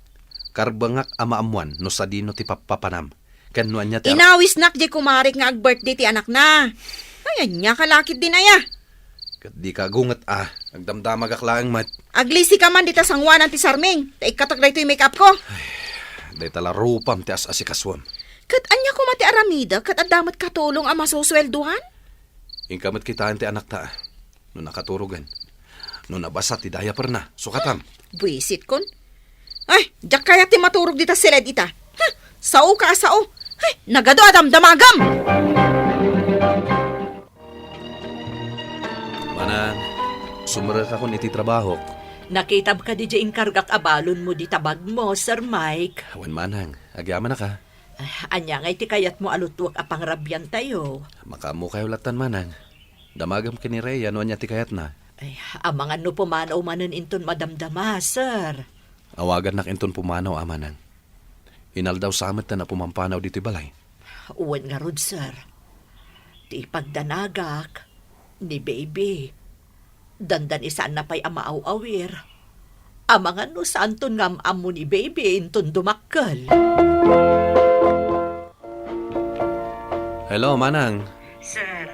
karbengak a maammuan no sadino ti pappapanam, ken no ania ti ar- Inawisnak diay kumarik nga ag-birthday ti anakna. Ay, ania ka la ketdin aya? Ket dika agunget a, agdamdamagak laeng met. Aglisi ka man dita sangoanan ti sarming, ta ikkatek daytoy make-up ko. Ay, dayta la rupam ti as-asikasuem. Ket ania koma ti aramidek ket adda met katulong a masusueldoan? Inka met kitaen ti anakta. No nakaturogen. No nabasa ti diaperna, sukatam. Buisitkon. Ay, diak kayat ti maturog dita siled ita. Ha? Sao ka a sao. Ay, nagadu a damdamagam! Manang, Sumrekakon iti trabahok. Nakitam kadi diay inkargak a balonmo dita bagmo, Sir Mike? Wen, manang. Agyamanak a. Ah, ania ngay ti kayatmo a lutuek a pangrabiantayo? Makaammokayo lattan, manang. Damagam ken ni Rhea no ania ti kayatna. Ay, amangan no pumanaw manen inton madamdama, sir. Awagannak inton pumanaw a, manang. Inaldaw sa met ta napumampanaw ditoy balay. Wen ngarud, sir. Ti ipagdanagak, ni baby. Dandani saanna pay a maaw-awir. Amangan no saanton nga am-ammo ni baby inton dumakkel. Hello, manang. Sir,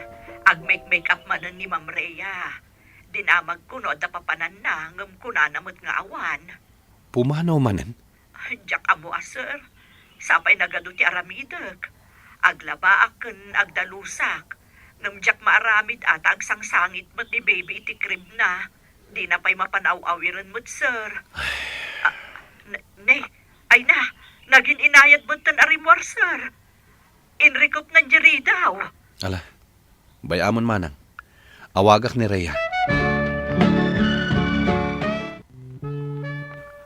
agmake-make up manen ni Ma'am Rhea. Dinamagko no adda papananna, ngem kunana met nga awan. Pumanaw manen? Diak ammo a, sir. Sapay nagadu ti aramidek. Aglabaak ken agdalusak. Ngem diak maaramid a ta agsangsangit met ni baby iti crib na. Dina pay mapanaw-awiren met, sir. Ah, ne, ne, ay na, nagin-inayad metten a rimmuar, sir. Inrikupnan diay ridaw. Ala, bay-amon, manang. Awagak ni Rhea.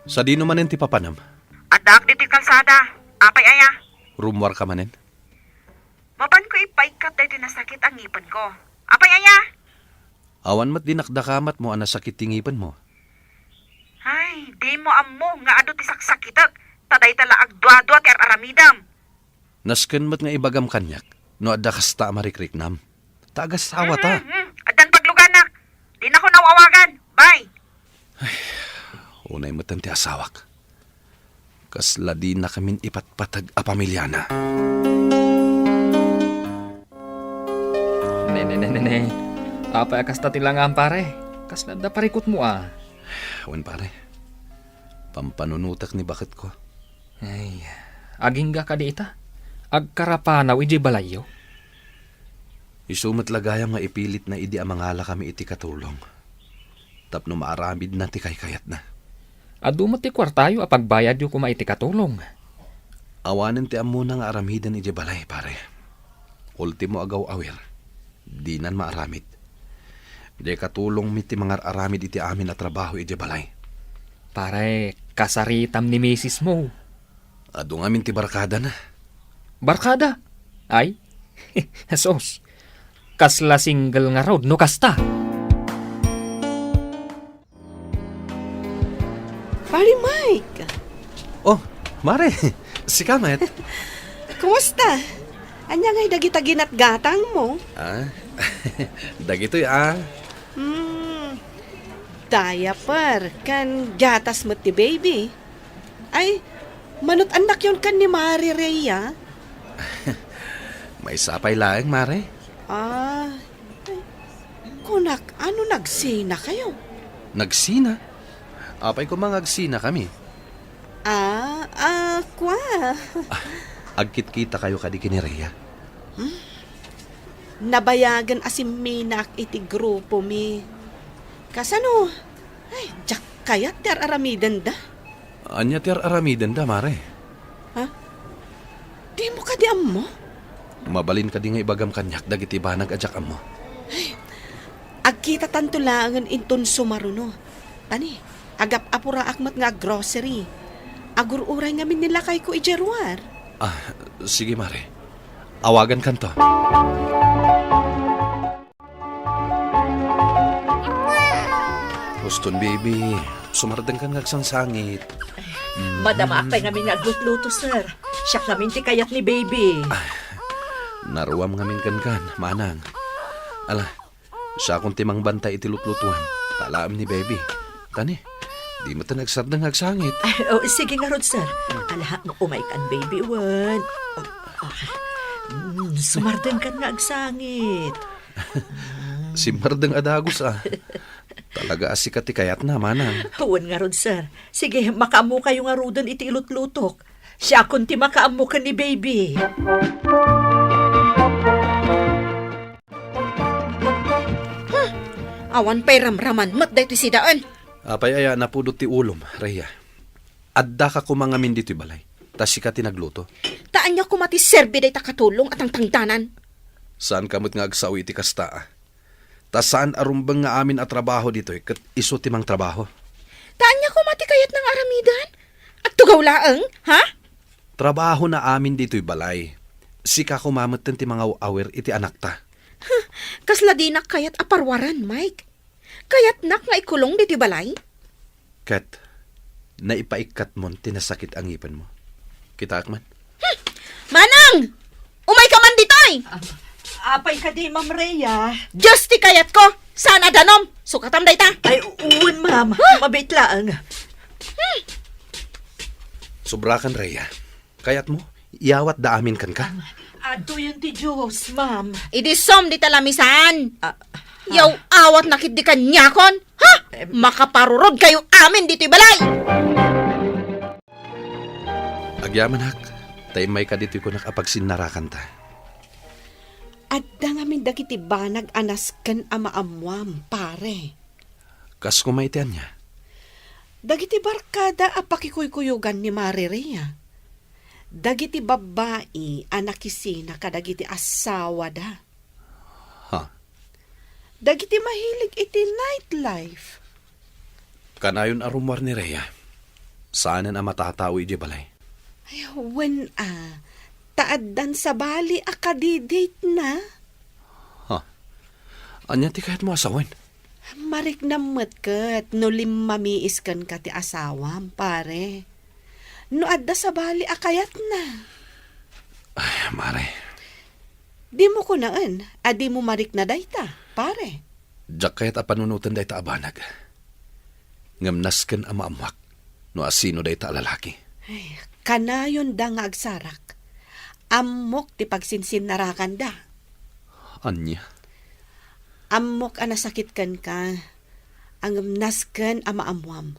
Sadino manen ti papanam? Addaak ditoy kalsada. Apay aya? Rummuarka manen? Mapanko ipaikkat daytoy nasakit a ngipenko. Apay aya? Awan met dinakdakamatmo a nasakit ti ngipenmo. Ay, dimo ammo nga adu ti saksakitek, ta dayta la agduadua ti ar-aramidem. Nasken met nga ibagam kaniak no adda kasta a marikriknam. Ta agasawata. Hmm, hmm, hmm. Addan pagluganak. Dinakon aw-awagan. Bye. Unay metten ti asawak. Kasla dinakamin ipatpateg a pamiliana. Ne, ne, ne, ne, ne. Apay a kasta ti langam, pare? Kasla adda parikutmo a. Wen, pare. Pampanunotek ni baketko. Ay, agingga kadi ita? Agkarapanaw idiay balayyo? Isu met la gayam nga ipilitna idi a mangalakami iti katulong tapno maaramidna ti kaykayatna. Adu met ti kuartayo a pagbayadyo koma iti katulong. Awanen ti ammona nga aramiden idiay balay, pare. Ultimo a gaw-awir, dinan maaramid. Diay katulongmi ti mangar-aramid iti amin a trabaho idiay balay. Pare, kasaritam ni misismo. Adu ngamin ti barkadana. Barkada? Ay, sus. Kasla single ngarud no kasta. Pare Mike! Oh, Mare, sika met. Kumusta? Ania ngay dagita ginatgatangmo? Ah, dagitoy, ah. Hmm, diaper, ken gatas met ti baby. Ay, manut-annakyon ken ni Mare Rhea? Maysa pay laeng, Mare. Ah, ay, kunak, ano nagsinakayo? Nagsina? Apay koma nga agsinakami? Ah, ah, kua. Ah, agkitkitakayo kadi ken ni Rhea? Hmm? Nabayagen a simminak iti grupomi. Kasano? Ay, diak kayat ti ar-aramidenda. Ania ti ar-aramidenda, Mare? Ha? Dimo kadi ammo? Mabalin kadi nga ibagam kaniak dagiti banag a diak ammo? Ay, agkitatanto laengen inton sumaruno. Tani, agap-apuraak met nga aggrocery. Agur-uray ngamin ni lakayko idiay ruar. Ah, sige, Mare. Awagankanto. Houston, baby. Sumardengkan nga agsangsangit. Madamaak pay ngamin nga aglutluto, sir. Siak ngamin ti kayat ni baby. Ah, naruam ngamin kenkan, manang. Ala, siakon ti mangbantay iti lutlutoan. Talaem ni baby. Tani, di met nagsardeng nga agsangit. Ay, oh, sige ngarud, sir. Ala, umaykan, baby, wen. Oh, ah. Mm, sumardengkan nga agsangit. Simmardeng a dagus, ah. Talaga a sika ti kayatna, manang. Wen ngarud, sir. Sige, makaammokayo ngaruden iti ilutlutok. Siakon ti makaammo ken ni baby. Hmm, awan pay ramraman met daytoy sidaen. Apay aya napudot ti ulom, Rhea? Addaka koma ngamin ditoy balay, ta sika ti nagluto. Ta ania koma ti serbi dayta katulong a tangtangdanan? Saanka met nga agsao iti kasta, a. Ta saan a rumbeng nga amin a trabaho ditoy ket isu ti mangtrabaho. Ta ania koma ti kayatna nga aramiden? Agtugaw laeng, ha? Trabahona amin ditoy balay. Sika koma metten ti mangaw-awir iti anakta. Kasla dinak kayat a paruaren, Mike. Kayatnak nga ikulong ditoy balay? Ket, naipaikkatmon ti nasakit a ngipenmo. Kitaek man. Hmm! Manang! Umayka man ditoy! Ah, apay kadi, Ma'am Rhea? Diyos ti kayatko! Saan a danom? Sukatam dayta! Ay, wen, ma'am. Huh? Mabiit laeng. Hmm. Sobrakan, Rhea. Kayatmo, iyawatda amin kenka? Adtoyen ti Diyos, ma'am. Idi som dita lamisan. Ah, yaw-awatna ketdi kaniakon. Ha? Em. Makaparurod kayo amin ditoy balay! Agyamanak, ta immayka ditoy kunak a pagsinnarakanta. Adda ngamin dagiti banag a nasken a maammuam, pare. Kas koma iti ania? Dagiti barkada a pakikuykuyogan ni Mare Rhea. Dagiti babbai a nakisina kadagiti asawada. Ha? Dagiti mahilig iti nightlife. Kanayon a rummuar ni Rhea. Saanen a matatao idiay balay. Ay, wen a. Ta addan sabali a kadi-date na. Ha? Ania ti kayatmo a sawen? Mariknam met ket no limmamiis kenka ti asawam, pare. No adda sabali a kayatna. Ay, Mare. Dimo kunaen a dimo marikna dayta, pare. Diak kayat a panunoten dayta a banag. Ngem nasken a maammuak no asino dayta a lalaki. Ay, kanayonda nga agsarak. Ammok ti pagsinsinnarakanda. Ania? Ammok a nasakit kenka, ngem nasken a maammuam.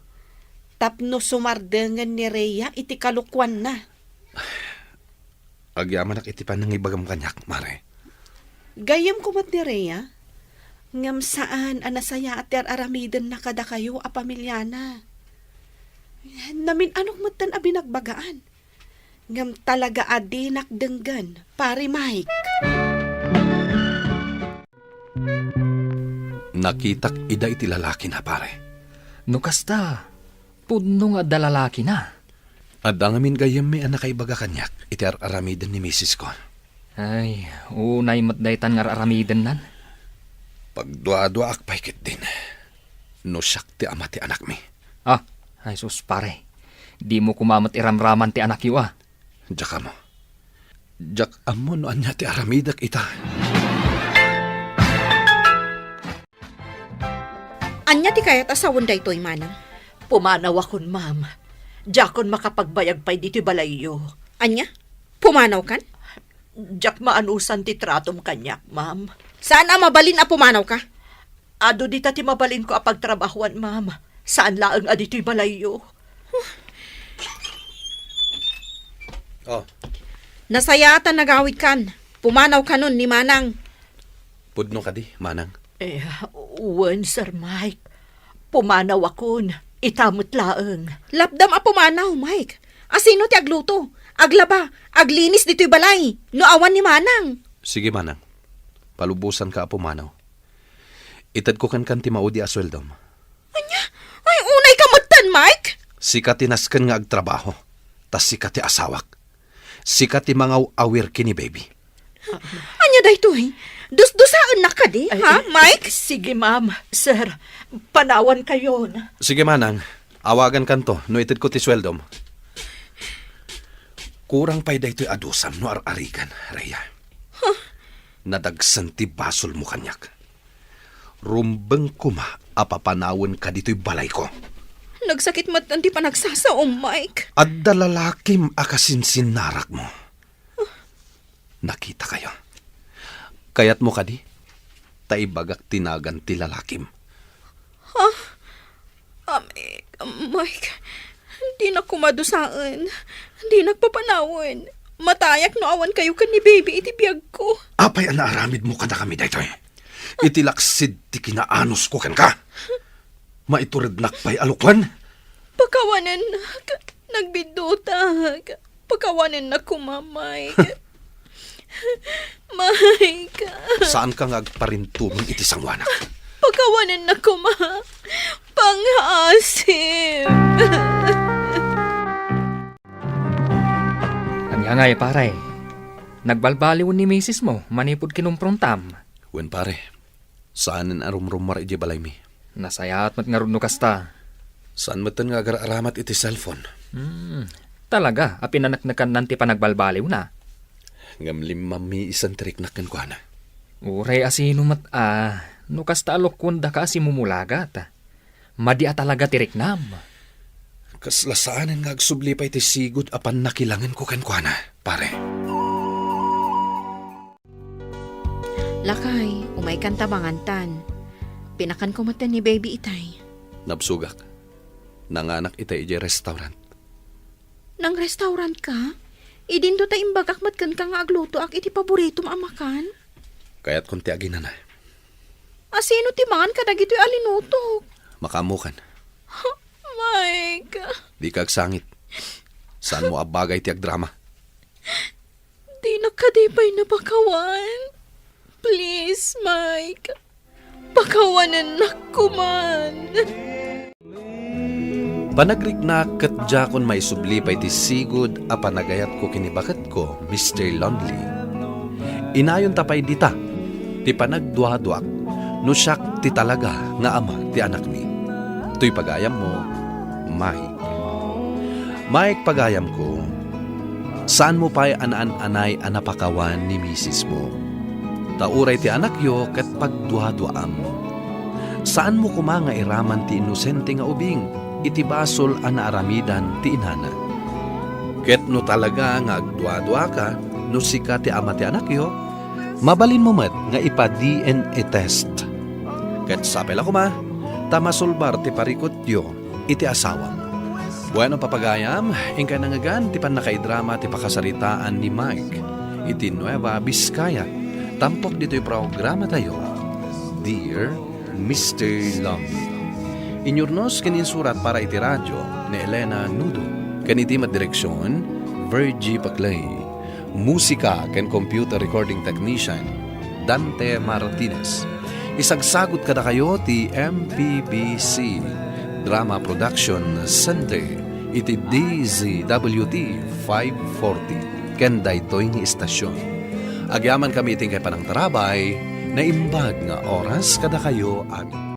Tapno sumardengen ni Rhea iti kalokuanna. Agyamanak iti panangibagam kaniak, Mare. Gayyemko met ni Rhea, ngem saan a nasayaat ti ar-aramidenna kadakayo a pamiliana. Namin-anok metten a binagbagaan. Ngem talaga a dinak denggen, Pare Mike. Nakitak ida iti lalakina, pare. No kasta, pudno nga adda lalakina. Adda ngamin gayyemmi a nakaibaga kaniak iti ar-aramiden ni misis ko. Ay, unay met daytan nga ar-aramidennan. Pagduaduaak pay ketdin no siak ti ama ti anakmi. Ah, ay sus, pare. Dimo koma met iramraman ti anakyo, a. Diak ammo. Diak ammo no ania ti aramidek ita. Ania ti kayat a sawen daytoy, manang? Pumanawakon, ma'am. Diakon makapagbayag pay ditoy balayyo. Ania? Pumanawkan? Diak maanusan ti tratom kaniak, ma'am. Saan a mabalin a pumanawka? Adu dita ti mabalinko a pagtrabahuan, ma'am. Saan laeng a ditoy balayyo. Oh. Nasayaat a nagawidkan. Pumanawkanon ni manang. Pudno kadi, manang? Eh, wen, Sir Mike. Pumanawakon. Ita met laeng. Lapdam a pumanaw, Mike. Asino ti agluto, aglaba, aglinis ditoy balay no awan ni manang? Sige, manang. Palubosanka a pumanaw. Itedko kenkan ti maudi a sueldom. Ania? Ay, unayka metten, Mike? Sika ti nasken nga agtrabaho, ta sika ti asawak. Sika ti mangaw-awir ken ni baby. Ania daytoy? Dusdusaennak kadi, ha, Mike? Sige, ma'am. Sir, panawankayon. Sige, manang. Awagankanto no itedko ti sueldom. Kurang pay daytoy a dusam no ar-arigan, Rhea. Huh? Nadagsen ti basolmo kaniak. Rumbeng koma a papanawenka ditoy balayko. Nagsakit met ti panagsasaom, Mike. Adda lalakim a kasinsinnarakmo. Nakitakayo. Kayatmo kadi? Ta ibagak ti nagan ti lalakim. Ha? Ami, Mike, dinak koma dusaen. Dinak papanawen. Matayak no awan kayo ken ni baby iti biagko. Apay a naaramidmo kadakami daytoy? Iti laksid ti kinaanosko kenka. Maiturednak pay a lukuen? Pakawanennak. Nagbiddutak. Pakawanennak koma, Mike. Mike. Saanka nga agparintumeng iti sangoanak. Pakawanennak koma. Pangaasim. Ania ngay, pare? Nagbalbaliw ni misis mo manipud kinumprontam? Wen, pare. Saanen a rumrummuar idiay balaymi. Nasayaat met ngarud no kasta. Saan metten nga agar-aramat iti cellphone. Hmm. Talaga a pinaneknekannan ti panagbalbaliwna? Ngem limmammi isan ti riknak kenkuana. Uray a sino met a, no kasta a lokoendaka a simumulagat. Madi a talaga ti riknam. Kasla saanen nga agsubli pay ti sigud a pannakilangenko kenkuana, pare. Lakay, umaykan ta mangantan. Pinakanko met ni baby itay. Nabsogak. Nanganak itay idiay restaurant. Nang-restaurant ka? Idinto ta imbagak met kenka nga aglutoak iti paboritom a makan? Kayatkon ti aginana. A sino ti mangan kadagitoy a linutok? Makaammokan. Mike. Dika agsangit. Saanmo a bagay ti agdrama. Dinak kadi pay napakawan. Please, Mike. Pakawanennak koman. Panagriknak ket diakon maisubli pay ti sigud a panagayatko ken ni baketko, Mister Lonely. Inayonta pay dita ti panagduaduak no siak ti talaga nga ama ti anakmi. Toy pagayammo, Mike. Mike, pagayamko, saanmo pay a naan-anay a napakawan ni misismo. Ta uray ti anakyo ket pagduaduaam. Saanmo koma nga iraman ti inosente nga ubing iti basol a naaramidan ti inana. Ket no talaga nga agduaduaka no sika ti ama ti anakyo, mabalinmo met nga ipa-D N A test. Ket sapay la koma ta masulbar ti parikutyo iti asawam. Bueno, papagayam, inkay nangngegan ti pannakaidrama ti pakasaritaan ni Mike iti Nueva Vizcaya, tampok ditoy programatayo, Dear Mister Lonely. Inyurnos ken insurat para iti radio ni Elena Nudo, ken iti met direksion, Virgie Paclay. Musika ken computer recording technician, Dante Martinez. Isagsagut kadakayo ti M P B C Drama Production Center iti D Z W T five forty ken daytoy nga istasyon. Agyamankami iti inkay panangtarabay, naimbag nga oras kadakayo amin.